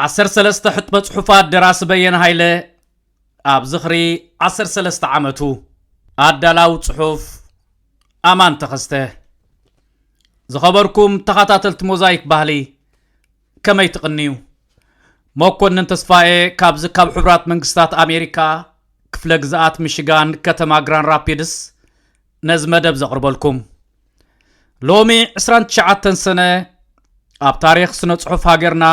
ዓሰርተ ሰለስተ ሕጥበ ጽሑፋት ደራሲ በየነ ሃይለ ኣብ ዝኽሪ ዓሰርተ ሰለስተ ዓመቱ። ኣዳላው ጽሑፍ ኣማን ተኸስተ። ዝኸበርኩም ተኸታተልቲ ሞዛይክ ባህሊ፣ ከመይ ትቕንዩ? መኮንን ተስፋኤ ካብዚ ካብ ሕቡራት መንግስታት ኣሜሪካ ክፍለ ግዝኣት ሚሽጋን ከተማ ግራን ራፒድስ ነዚ መደብ ዘቕርበልኩም። ሎሚ ዕስራን ትሽዓተን ሰነ ኣብ ታሪኽ ስነ ጽሑፍ ሃገርና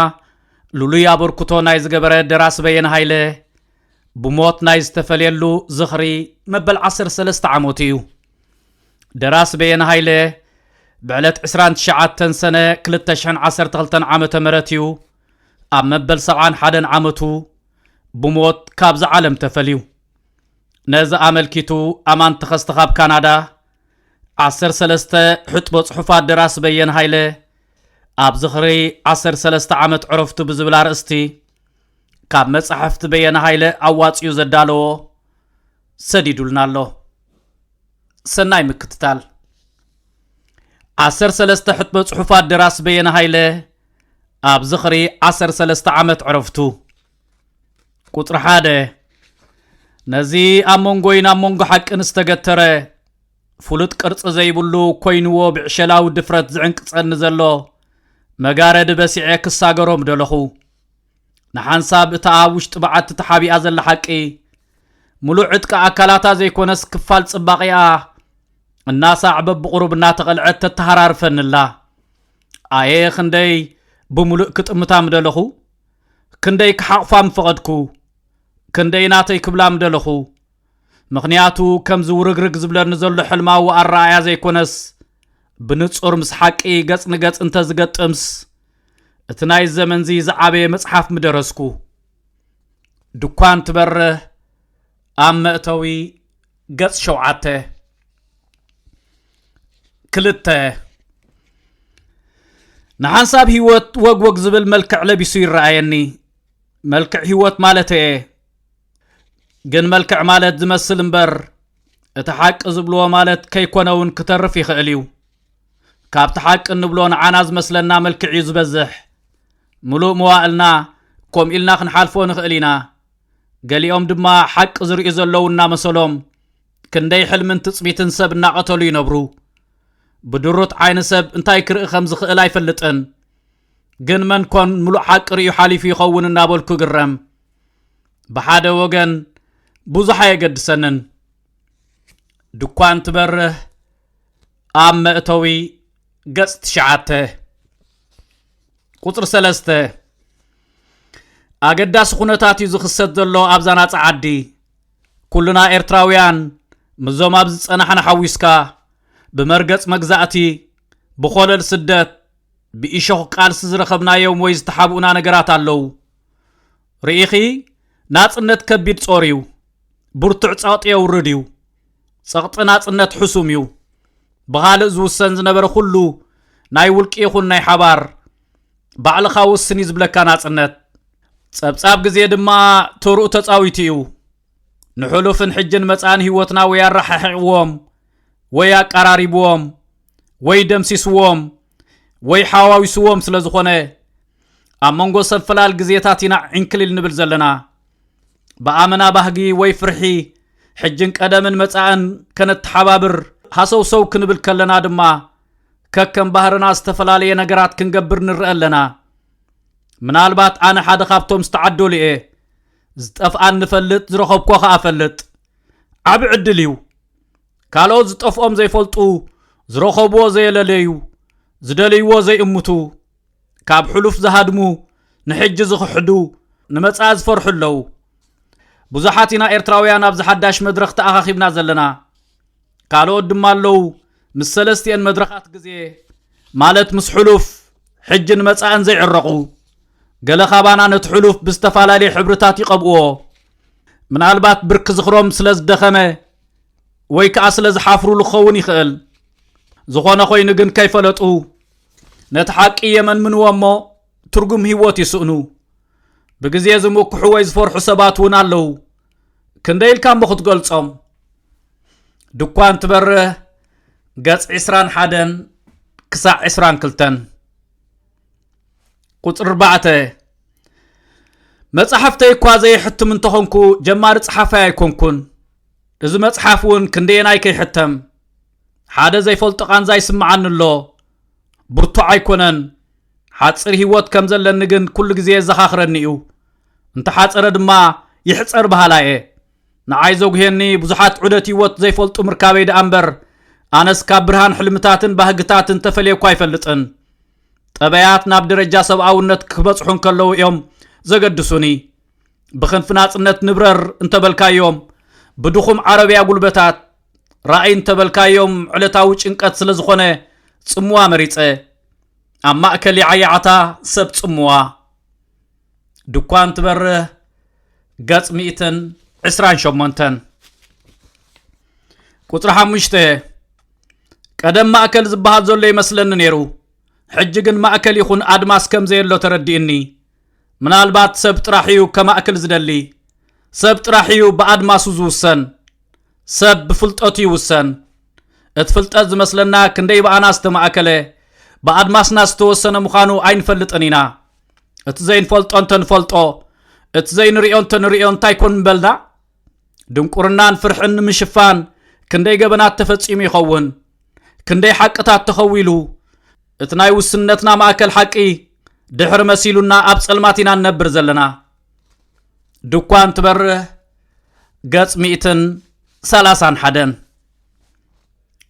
ልሉይ ኣበርክቶ ናይ ዝገበረ ደራሲ በየነ ሃይለ ብሞት ናይ ዝተፈልየሉ ዝኽሪ መበል ዓሰርተ ሰለስተ ዓመቱ እዩ። ደራሲ በየነ ሃይለ ብዕለት ዕስራን ትሽዓተን ሰነ ክልተ ሽሕን ዓሰርተ ክልተን ዓመተ ምህረት እዩ ኣብ መበል ሰብዓን ሓደን ዓመቱ ብሞት ካብዚ ዓለም ተፈልዩ። ነዚ ኣመልኪቱ ኣማን ተኸስተ ካብ ካናዳ ዓሰርተ ሰለስተ ሕጥቦ ጽሑፋት ደራሲ በየነ ሃይለ ኣብ ዝኽሪ ዓሰርተ ሰለስተ ዓመት ዕረፍቱ ብዝብል ኣርእስቲ ካብ መጻሕፍቲ በየነ ሃይለ ኣዋጺኡ ዘዳለዎ ሰዲዱልና ኣሎ። ሰናይ ምክትታል። ዓሰርተ ሰለስተ ሕጥበ ጽሑፋት ደራሲ በየነ ሃይለ ኣብ ዝኽሪ ዓሰርተ ሰለስተ ዓመት ዕረፍቱ። ቁጽሪ ሓደ። ነዚ ኣብ መንጎይን ኣብ መንጎ ሓቅን ዝተገተረ ፍሉጥ ቅርጺ ዘይብሉ ኮይንዎ ብዕሸላዊ ድፍረት ዝዕንቅጸኒ ዘሎ መጋረዲ በሲዐ ክሳገሮም ደለኹ። ንሓንሳብ እታ ኣብ ውሽጢ በዓቲ ተሓቢኣ ዘላ ሓቂ፣ ምሉእ ዕጥቂ ኣካላታ ዘይኮነስ ክፋል ጽባቐኣ እናሳዕ በብቑሩብ እናተቐልዐት ተተሃራርፈኒ ኣላ። ኣየ ክንደይ ብምሉእ ክጥምታ ምደለኹ፣ ክንደይ ክሓቑፋ ምፈቐድኩ፣ ክንደይ ናተይ ክብላ ምደለኹ። ምኽንያቱ ከምዚ ውርግርግ ዝብለኒ ዘሎ ሕልማዊ ኣረኣእያ ዘይኮነስ፣ ብንጹር ምስ ሓቂ ገጽ ንገጽ እንተ ዝገጥምስ፣ እቲ ናይ ዘመንዚ ዝዓበየ መጽሓፍ ምደረስኩ። ድኳን ትበርህ ኣብ መእተዊ ገጽ ሸውዓተ። ክልተ። ንሓንሳብ ህይወት ወግወግ ዝብል መልክዕ ለቢሱ ይረኣየኒ። መልክዕ ህይወት ማለት እየ። ግን መልክዕ ማለት ዝመስል እምበር፣ እቲ ሓቂ ዝብልዎ ማለት ከይኮነ እውን ክተርፍ ይኽእል እዩ። ካብቲ ሓቂ እንብሎ ንዓና ዝመስለና መልክዕ እዩ ዝበዝሕ። ምሉእ መዋእልና ከምኡ ኢልና ክንሓልፎ ንኽእል ኢና። ገሊኦም ድማ ሓቂ ዝርእዩ ዘለዉ እናመሰሎም፣ ክንደይ ሕልምን ትጽቢትን ሰብ እናቐተሉ ይነብሩ። ብድሩት ዓይኒ ሰብ እንታይ ክርኢ ከም ዝኽእል ኣይፈልጥን። ግን መን ኮን ምሉእ ሓቂ ርእዩ ሓሊፉ ይኸውን እናበልኩ እግረም። ብሓደ ወገን ብዙሕ ኣየገድሰንን። ድኳን ትበርህ ኣብ መእተዊ ገጽ ትሽዓተ። ቁጽሪ ሰለስተ። ኣገዳሲ ኩነታት እዩ ዝኽሰት ዘሎ ኣብዛ ናጻ ዓዲ። ኩልና ኤርትራውያን፣ ምስዞም ኣብዚ ዝጸናሕና ሓዊስካ፣ ብመርገጽ መግዛእቲ፣ ብኾለል ስደት፣ ብእሾኽ ቃልሲ ዝረኸብናዮም ወይ ዝተሓብኡና ነገራት ኣለዉ። ርኢኺ፣ ናጽነት ከቢድ ጾር እዩ። ብርቱዕ ጸቕጢ የውርድ እዩ። ጸቕጢ ናጽነት ሕሱም እዩ። ብኻልእ ዝውሰን ዝነበረ ኩሉ፣ ናይ ውልቂ ይኹን ናይ ሓባር፣ ባዕልኻ ውስን እዩ ዝብለካ ናጽነት። ጸብጻብ ግዜ ድማ ተርኡ ተጻዊቱ እዩ። ንሕሉፍን ሕጅን መጻእን ህይወትና ወይ ኣረሓሒቕዎም፣ ወይ ኣቀራሪብዎም፣ ወይ ደምሲስዎም፣ ወይ ሓዋዊስዎም ስለ ዝኾነ፣ ኣብ መንጎ ሰንፈላል ግዜታት ኢና ዕንክሊል ንብል ዘለና። ብኣመና ባህጊ ወይ ፍርሒ፣ ሕጅን ቀደምን መጻእን ከነተሓባብር ሃሰውሰው ክንብል ከለና ድማ፣ ከከም ባህርና ዝተፈላለየ ነገራት ክንገብር ንርአ ኣለና። ምናልባት ኣነ ሓደ ካብቶም ዝተዓደሉ እየ። ዝጠፍኣን ንፈልጥ፣ ዝረኸብኮ ኸኣ እፈልጥ። ዓቢ ዕድል እዩ። ካልኦት ዝጠፍኦም ዘይፈልጡ፣ ዝረኸብዎ ዘየለለዩ፣ ዝደልይዎ ዘይእምቱ፣ ካብ ሕሉፍ ዝሃድሙ፣ ንሕጂ ዝኽሕዱ፣ ንመጻኢ ዝፈርሑ ኣለዉ። ብዙሓት ኢና ኤርትራውያን ኣብዚ ሓዳሽ መድረኽ ተኣኻኺብና ዘለና። ካልኦት ድማ ኣለዉ፣ ምስ ሰለስቲኤን መድረኻት ግዜ፣ ማለት ምስ ሕሉፍ፣ ሕጅን መጻእን ዘይዕረቑ። ገለ ካባና ነቲ ሕሉፍ ብዝተፈላለየ ሕብርታት ይቐብእዎ። ምናልባት ብርኪ ዝኽሮም ስለ ዝደኸመ ወይ ከኣ ስለ ዝሓፍሩሉ ክኸውን ይኽእል። ዝኾነ ኮይኑ ግን ከይፈለጡ ነቲ ሓቂ የመንምንዎ እሞ ትርጉም ህይወት ይስእኑ። ብግዜ ዝምክሑ ወይ ዝፈርሑ ሰባት እውን ኣለዉ። ክንደይ ኢልካ እሞ ክትገልጾም? ድኳን ትበርህ ገጽ ዕስራን ሓደን ክሳዕ ዕስራን ክልተን። ቁጽሪ ኣርባዕተ። መጻሕፍተይ እኳ ዘየሕትም እንተኾንኩ፣ ጀማሪ ጸሓፋይ ኣይኮንኩን። እዚ መጽሓፍ እውን ክንደየናይ ከይሕተም ሓደ ዘይፈልጦ ቃንዛ ይስምዓኒ ኣሎ። ብርቱዕ ኣይኮነን። ሓጺር ህይወት ከም ዘለኒ ግን ኩሉ ግዜ የዘኻኽረኒ እዩ። እንተሓጸረ ድማ ይሕጸር በሃላይ እየ። ንዓይ ዘጉሄኒ ብዙሓት ዑደት ህይወት ዘይፈልጡ ምርካበይ ደኣ እምበር፣ ኣነስ ካብ ብርሃን ሕልምታትን ባህግታትን ተፈልየኳ ኣይፈልጥን። ጠበያት ናብ ደረጃ ሰብኣውነት ክበጽሑ እንከለዉ እዮም ዘገድሱኒ። ብኽንፊ ናጽነት ንብረር እንተበልካዮም፣ ብድኹም ዓረብያ ጉልበታት፣ ራእይ እንተበልካዮም ዕለታዊ ጭንቀት ስለ ዝኾነ ጽምዋ መሪጸ። ኣብ ማእከል የዓያዕታ ሰብ ጽምዋ። ድኳን ትበርህ፣ ገጽ ሚእትን ዕስራን ሸሞንተን። ቁጽሪ ሓሙሽተ። ቀደም ማእከል ዝበሃል ዘሎ ይመስለኒ ነይሩ። ሕጂ ግን ማእከል ይኹን ኣድማስ ከም ዘየሎ ተረዲእኒ። ምናልባት ሰብ ጥራሕ እዩ ከማእክል ዝደሊ። ሰብ ጥራሕ እዩ ብኣድማሱ ዝውሰን። ሰብ ብፍልጠቱ ይውሰን። እቲ ፍልጠት ዝመስለና ክንደይ ብኣና ዝተማእከለ፣ ብኣድማስና ዝተወሰነ ምዃኑ ኣይንፈልጥን ኢና። እቲ ዘይንፈልጦ እንተ ንፈልጦ፣ እቲ ዘይንርእዮ እንተ ንርእዮ እንታይ ኮን ምበልና? ድንቁርናን ፍርሕን ንምሽፋን ክንደይ ገበናት ተፈጺሙ ይኸውን? ክንደይ ሓቅታት ተኸዊሉ? እቲ ናይ ውስንነትና ማእከል ሓቂ ድሕሪ መሲሉና ኣብ ጸልማት ኢና ንነብር ዘለና። ድኳን ትበርህ፣ ገጽ ሚእትን ሰላሳን ሓደን።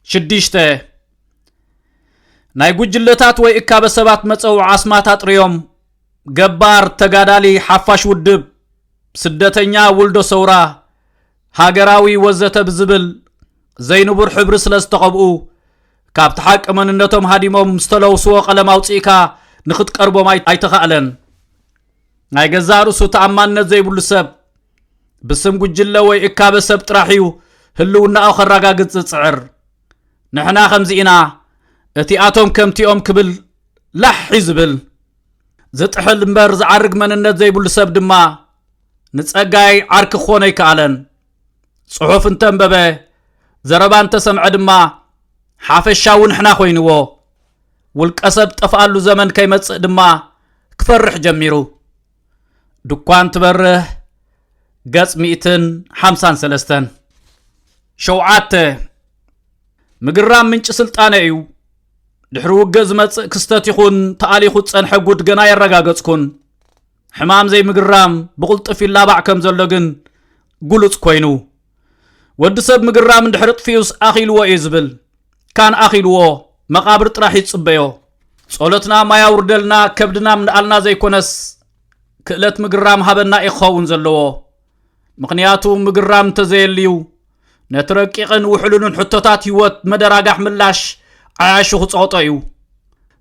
ሽዱሽተ። ናይ ጉጅለታት ወይ እካበ ሰባት መጸውዒ ኣስማት ኣጥርዮም፣ ገባር፣ ተጋዳሊ፣ ሓፋሽ ውድብ፣ ስደተኛ፣ ውልዶ ሰውራ፣ ሃገራዊ ወዘተ ብዝብል ዘይንቡር ሕብሪ ስለ ዝተቐብኡ፣ ካብቲ ሓቂ መንነቶም ሃዲሞም ዝተለውስዎ ቀለም ኣውጺእካ ንኽትቀርቦም ኣይ-፣ ኣይተኻእለን። ናይ ገዛእ ርእሱ ተኣማንነት ዘይብሉ ሰብ፣ ብስም ጉጅለ ወይ እካበ ሰብ ጥራሕ እዩ ህልውናኡ ከረጋግጽ ዝጽዕር። ንሕና ከምዚ ኢና፣ እቲኣቶም ከምቲኦም ክብል ላሕ እዩ ዝብል። ዝጥሕል እምበር ዝዓርግ መንነት ዘይብሉ ሰብ ድማ ንጸጋይ ዓርኪ ክኾኖ ኣይከኣለን። ጽሑፍ እንተንበበ፣ ዘረባ እንተሰምዐ ድማ ሓፈሻዊ ንሕና ኮይንዎ። ውልቀ ሰብ ጠፍኣሉ ዘመን ከይመጽእ ድማ ክፈርሕ ጀሚሩ። ድኳን ትበርህ፣ ገጽ ሚእትን ሓምሳን ሰለስተን። ሸውዓተ። ምግራም ምንጪ ስልጣነ እዩ። ድሕሪ ውግእ ዝመጽእ ክስተት ይኹን ተኣሊኹ ዝጸንሐ ጉድ ገና የረጋገጽኩን። ሕማም ዘይምግራም ብቕልጡፍ ይላባዕ ከም ዘሎ ግን ግሉጽ ኮይኑ። ወዲ ሰብ ምግራም እንድሕሪ ጥፊኡስ ኣኺልዎ እዩ ዝብል። ካን ኣኺልዎ፣ መቓብር ጥራሕ ይጽበዮ። ጸሎትና ማይ ኣውርደልና፣ ከብድና ምንኣልና ዘይኮነስ፣ ክእለት ምግራም ሃበና እዩ ክኸውን ዘለዎ። ምኽንያቱ ምግራም እንተዘየልዩ፣ ነቲ ረቂቕን ውሕሉልን ሕቶታት ህይወት መደራጋሕ ምላሽ ዓያሹ ክጸቕጦ እዩ።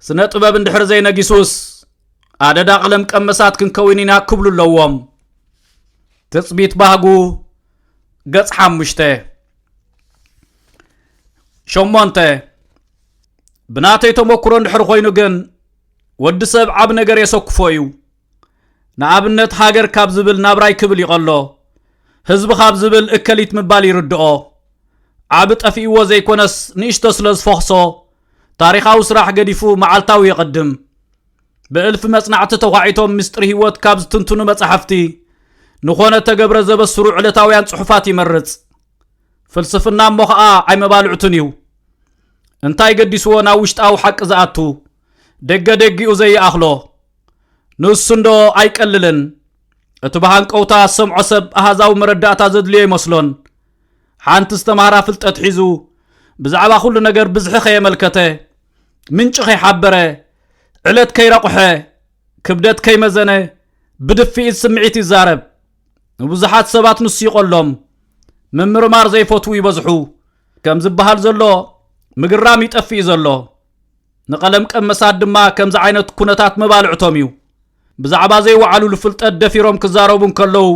ስነ ጥበብ እንድሕር ዘይነጊሱስ፣ ኣደዳ ቀለም ቀመሳት ክንከውን ኢና ክብሉ ኣለዎም። ትጽቢት ባህጉ፣ ገጽ ሓሙሽተ። ሸሞንተ። ብናተይ ተመኩሮ እንድሕር ኮይኑ ግን፣ ወዲ ሰብ ዓቢ ነገር የሰክፎ እዩ። ንኣብነት፣ ሃገር ካብ ዝብል ናብራይ ክብል ይቐሎ። ህዝቢ ካብ ዝብል እከሊት ምባል ይርድኦ። ዓቢ ጠፊእዎ ዘይኮነስ፣ ንእሽቶ ስለ ዝፈኽሶ፣ ታሪኻዊ ስራሕ ገዲፉ መዓልታዊ የቐድም። ብእልፊ መጽናዕቲ ተዃዒቶም ምስጢር ህይወት ካብ ዝትንትኑ መጻሕፍቲ፣ ንኾነ ተገብረ ዘበስሩ ዕለታውያን ጽሑፋት ይመርጽ። ፍልስፍና እሞ ኸኣ ኣይመባልዕቱን እዩ። እንታይ ገዲስዎ ናብ ውሽጣዊ ሓቂ ዝኣቱ፣ ደገ ደጊኡ ዘይኣኽሎ? ንሱ እንዶ ኣይቀልልን። እቲ ብሃንቀውታ ዝሰምዖ ሰብ ኣሃዛዊ መረዳእታ ዘድልዮ ይመስሎን። ሓንቲ ዝተማህራ ፍልጠት ሒዙ፣ ብዛዕባ ኩሉ ነገር ብዝሒ ከየመልከተ፣ ምንጪ ከይሓበረ፣ ዕለት ከይረቑሐ፣ ክብደት ከይመዘነ፣ ብድፍኢት ስምዒት ይዛረብ። ንብዙሓት ሰባት ንሱ ይቐሎም። ምምርማር ዘይፈትዉ ይበዝሑ። ከም ዝበሃል ዘሎ፣ ምግራም ይጠፍእ እዩ ዘሎ። ንቐለም ቀመሳት ድማ ከምዚ ዓይነት ኩነታት መባልዕቶም እዩ። ብዛዕባ ዘይወዓሉሉ ፍልጠት ደፊሮም ክዛረቡ እንከለዉ፣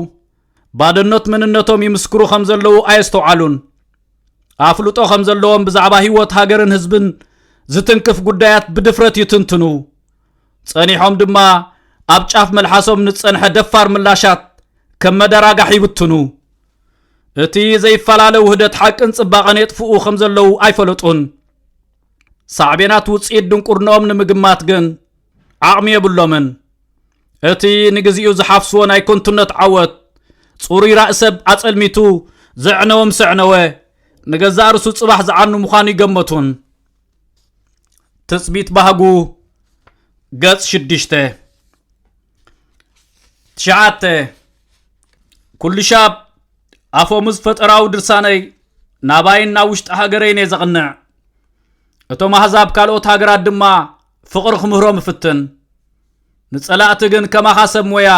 ባዶነት መንነቶም ይምስክሩ ከም ዘለዉ ኣየስተውዓሉን። ኣፍልጦ ከም ዘለዎም ብዛዕባ ህይወት ሃገርን ህዝብን ዝትንክፍ ጉዳያት ብድፍረት ይትንትኑ። ጸኒሖም ድማ ኣብ ጫፍ መልሓሶም ንጸንሐ ደፋር ምላሻት ከም መደራጋሕ ይብትኑ። እቲ ዘይፈላለ ውህደት ሓቅን ጽባቐን የጥፍኡ ከም ዘለዉ ኣይፈለጡን። ሳዕቤናት ውጽኢት ድንቁርንኦም ንምግማት ግን ዓቕሚ የብሎምን። እቲ ንግዚኡ ዝሓፍስዎ ናይ ከንቱነት ዓወት፣ ጽሩይ ራእ ሰብ ኣጸልሚቱ ዘዕነወ ምስ ኣዕነወ፣ ንገዛእ ርእሱ ጽባሕ ዝዓኑ ምዃኑ ይገመቱን። ትጽቢት ባህጉ፣ ገጽ ሽዱሽተ። ትሽዓተ። ኩሉ ሻብ ኣፎሙዝ ፈጠራዊ ድርሳነይ ናባይን ናብ ውሽጢ ሃገረይን እየ ዘቕንዕ። እቶም ኣህዛብ ካልኦት ሃገራት ድማ ፍቕሪ ክምህሮም እፍትን። ንጸላእቲ ግን ከማኻ ሰብ ሞያ፣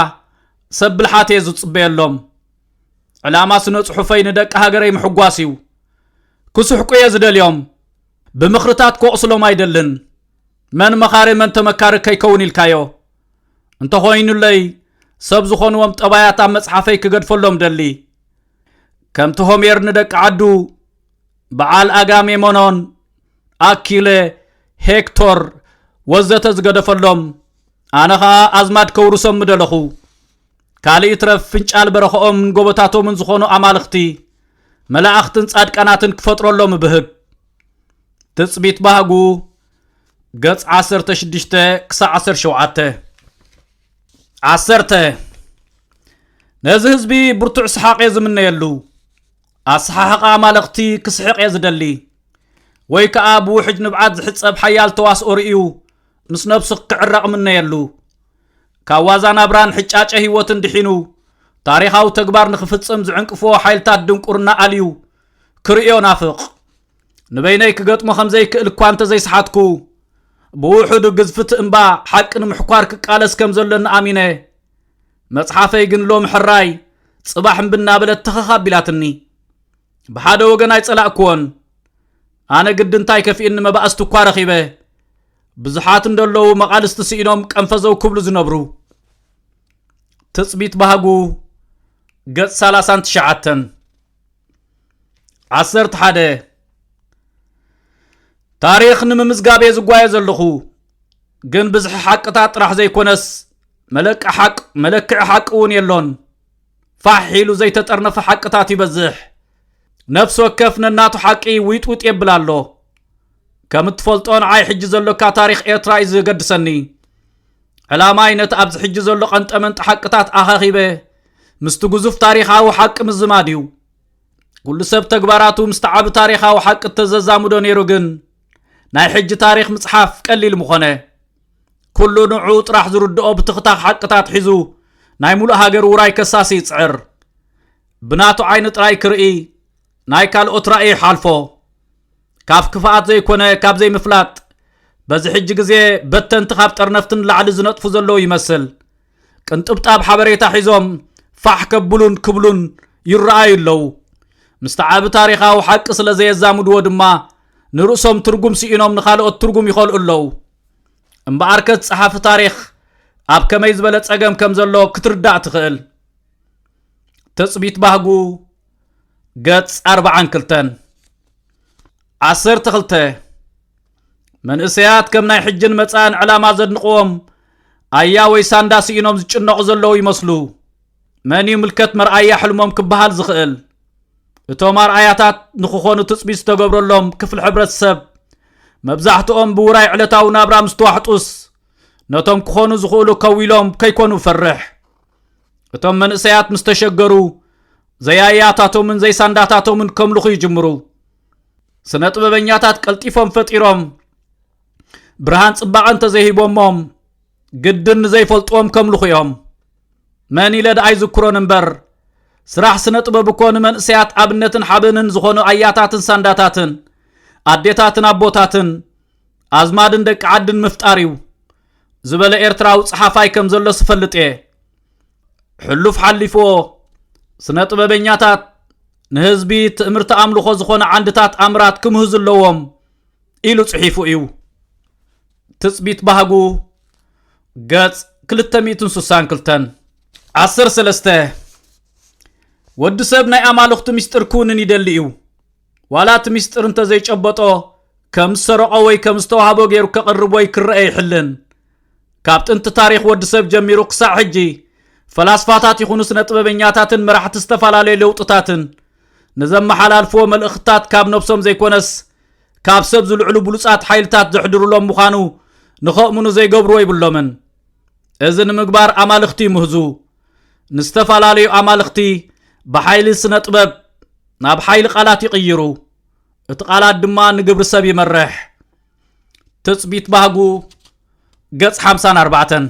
ሰብ ብልሓት እየ ዝጽበየሎም። ዕላማ ስነ ጽሑፈይ ንደቂ ሃገረይ ምሕጓስ እዩ። ክስሕቁ እየ ዝደልዮም። ብምኽርታት ክወቕስሎም ኣይደልን። መን መኻሪ መን ተመካሪ ከይከውን ኢልካዮ። እንተኾይኑለይ ሰብ ዝኾንዎም ጠባያት ኣብ መጽሓፈይ ክገድፈሎም ደሊ። ከምቲ ሆሜር ንደቂ ዓዱ በዓል ኣጋሜሞኖን፣ ኣኪለ፣ ሄክቶር ወዘተ ዝገደፈሎም፣ ኣነ ኸኣ ኣዝማድ ከውርሶም ምደለኹ። ካልእ ይትረፍ ፍንጫል በረኸኦምን ጎቦታቶምን ዝኾኑ ኣማልኽቲ፣ መላእኽትን ጻድቃናትን ክፈጥረሎም እብህግ። ትጽቢት ባህጉ፣ ገጽ ዓሰርተ ሽዱሽተ ክሳዕ ዓሰርተ ሸውዓተ። ዓሰርተ። ነዚ ህዝቢ ብርቱዕ ሰሓቕ እየ ዝምነየሉ። ኣሰሓሕቓ ኣማልኽቲ ክስሕቕ እየ ዝደሊ። ወይ ከኣ ብውሕጅ ንብዓት ዝሕጸብ ሓያል ተዋስኦ ርእዩ ምስ ነብሱ ክዕረቕ እምነየሉ። ካብ ዋዛ ናብራን ሕጫጨ ህይወትን ድሒኑ፣ ታሪኻዊ ተግባር ንኽፍጽም ዝዕንቅፍዎ ሓይልታት ድንቁርና ኣልዩ ክርእዮ ናፍቕ። ንበይነይ ክገጥሞ ከም ዘይክእል እኳ እንተ ዘይሰሓትኩ፣ ብውሑዱ ግዝፍቲ እምባ ሓቂ ንምሕኳር ክቃለስ ከም ዘለኒ ኣሚነ። መጽሓፈይ ግን ሎሚ ሕራይ፣ ጽባሕ እምቢ እናበለት ተኸኽ ኣቢላትኒ። ብሓደ ወገን ኣይጸላእክዎን። ኣነ ግዲ እንታይ ከፊእኒ መባእስቲ እኳ ረኺበ። ብዙሓት እንደለዉ መቓልስቲ ስኢኖም ቀንፈዘው ክብሉ ዝነብሩ። ትጽቢት ባህጉ፣ ገጽ ሰላሳን ትሽዓተን። ዓሰርተ ሓደ። ታሪኽ ንምምዝጋብ እየ ዝጓየ ዘለኹ። ግን ብዝሒ ሓቅታት ጥራሕ ዘይኮነስ፣ መለቂ ሓቅ፣ መለክዒ ሓቂ እውን የሎን። ፋሕ ኢሉ ዘይተጠርነፈ ሓቅታት ይበዝሕ። ነፍሲ ወከፍ ነናቱ ሓቂ ዊጥ ዊጥ የብል ኣሎ። ከም እትፈልጦ ንዓይ ሕጂ ዘሎካ ታሪኽ ኤርትራ እዩ ዘገድሰኒ። ዕላማይ ነቲ ኣብዚ ሕጂ ዘሎ ቀንጠመንጢ ሓቅታት ኣኻኺበ ምስቲ ግዙፍ ታሪኻዊ ሓቂ ምዝማድ እዩ። ኩሉ ሰብ ተግባራቱ ምስቲ ዓቢ ታሪኻዊ ሓቂ እንተዘዛምዶ ነይሩ ግን፣ ናይ ሕጂ ታሪኽ ምጽሓፍ ቀሊል ምኾነ። ኩሉ ንዕኡ ጥራሕ ዝርድኦ ብትኽታኽ ሓቅታት ሒዙ ናይ ሙሉእ ሃገር ውራይ ከሳሲ ይጽዕር። ብናቱ ዓይኒ ጥራይ ክርኢ፣ ናይ ካልኦት ራእይ ይሓልፎ። ካብ ክፍኣት ዘይኮነ ካብ ዘይምፍላጥ፣ በዚ ሕጂ ግዜ በተንቲ ካብ ጠርነፍቲ ንላዕሊ ዝነጥፉ ዘለዉ ይመስል። ቅንጥብጣብ ሓበሬታ ሒዞም ፋሕ ከብሉን ክብሉን ይረኣዩ ኣለዉ። ምስቲ ዓቢ ታሪኻዊ ሓቂ ስለ ዘየዛምድዎ ድማ፣ ንርእሶም ትርጉም ስኢኖም ንኻልኦት ትርጉም ይኸልኡ ኣለዉ። እምበኣርከ እቲ ጸሓፊ ታሪኽ ኣብ ከመይ ዝበለ ጸገም ከም ዘሎ ክትርዳእ ትኽእል። ትጽቢት ባህጉ፣ ገጽ ኣርብዓን ክልተን። ዓሰርተ ክልተ። መንእሰያት ከም ናይ ሕጅን መጻእን ዕላማ ዘድንቕዎም ኣያ ወይ ሳንዳ ስኢኖም ዝጭነቑ ዘለዉ ይመስሉ። መን እዩ ምልከት መርኣያ ሕልሞም ክበሃል ዝኽእል? እቶም ኣርኣያታት ንኽኾኑ ትጽቢት ዝተገብረሎም ክፍሊ ሕብረተሰብ፣ መብዛሕትኦም ብውራይ ዕለታዊ ናብራ ምስ ተዋሕጡስ፣ ነቶም ክኾኑ ዝኽእሉ ከዊሎም ከይኮኑ እፈርሕ። እቶም መንእሰያት ምስ ተሸገሩ፣ ዘያያታቶምን ዘይሳንዳታቶምን ከምልኹ ይጅምሩ። ስነ ጥበበኛታት ቀልጢፎም ፈጢሮም፣ ብርሃን ጽባቐ እንተዘይሂቦሞም፣ ግድን ንዘይፈልጥዎም ከምልኹ እዮም። መን ኢለ ደኣ ይዝክሮን እምበር፣ ስራሕ ስነ ጥበብ እኮ ንመንእሰያት ኣብነትን ሓበንን ዝኾኑ ኣያታትን ሳንዳታትን፣ ኣዴታትን ኣቦታትን፣ ኣዝማድን ደቂ ዓድን ምፍጣር እዩ ዝበለ ኤርትራዊ ጸሓፋይ ከም ዘሎስ እፈልጥ እየ። ሕሉፍ ሓሊፍዎ፣ ስነ ጥበበኛታት ንህዝቢ ትእምርቲ ኣምልኾ ዝኾነ ዓንድታት ኣምራት ክምህዙ ኣለዎም ኢሉ ጽሒፉ እዩ። ትጽቢት ባህጉ፣ ገጽ ክልተ ሚእትን ስሳን ክልተን። ዓሰርተ ሰለስተ። ወዲ ሰብ ናይ ኣማልኽቱ ምስጢር ክውንን ይደሊ እዩ። ዋላ እቲ ምስጢር እንተ ዘይጨበጦ፣ ከም ዝሰረቖ ወይ ከም ዝተዋህቦ ገይሩ ከቕርብ ወይ ክረአ ይሕልን። ካብ ጥንቲ ታሪኽ ወዲ ሰብ ጀሚሩ ክሳዕ ሕጂ፣ ፈላስፋታት ይኹኑ ስነ ጥበበኛታትን መራሕቲ ዝተፈላለዩ ለውጥታትን፣ ንዘመሓላልፍዎ መልእኽትታት ካብ ነብሶም ዘይኮነስ፣ ካብ ሰብ ዝልዕሉ ብሉጻት ሓይልታት ዘሕድሩሎም ምዃኑ ንኸእምኑ ዘይገብርዎ ይብሎምን። እዚ ንምግባር ኣማልኽቲ ይምህዙ። ንዝተፈላለዩ ኣማልኽቲ ብሓይሊ ስነ ጥበብ ናብ ሓይሊ ቃላት ይቕይሩ። እቲ ቃላት ድማ ንግብሪ ሰብ ይመርሕ። ትጽቢት ባህጉ፣ ገጽ ሓምሳን ኣርባዕተን።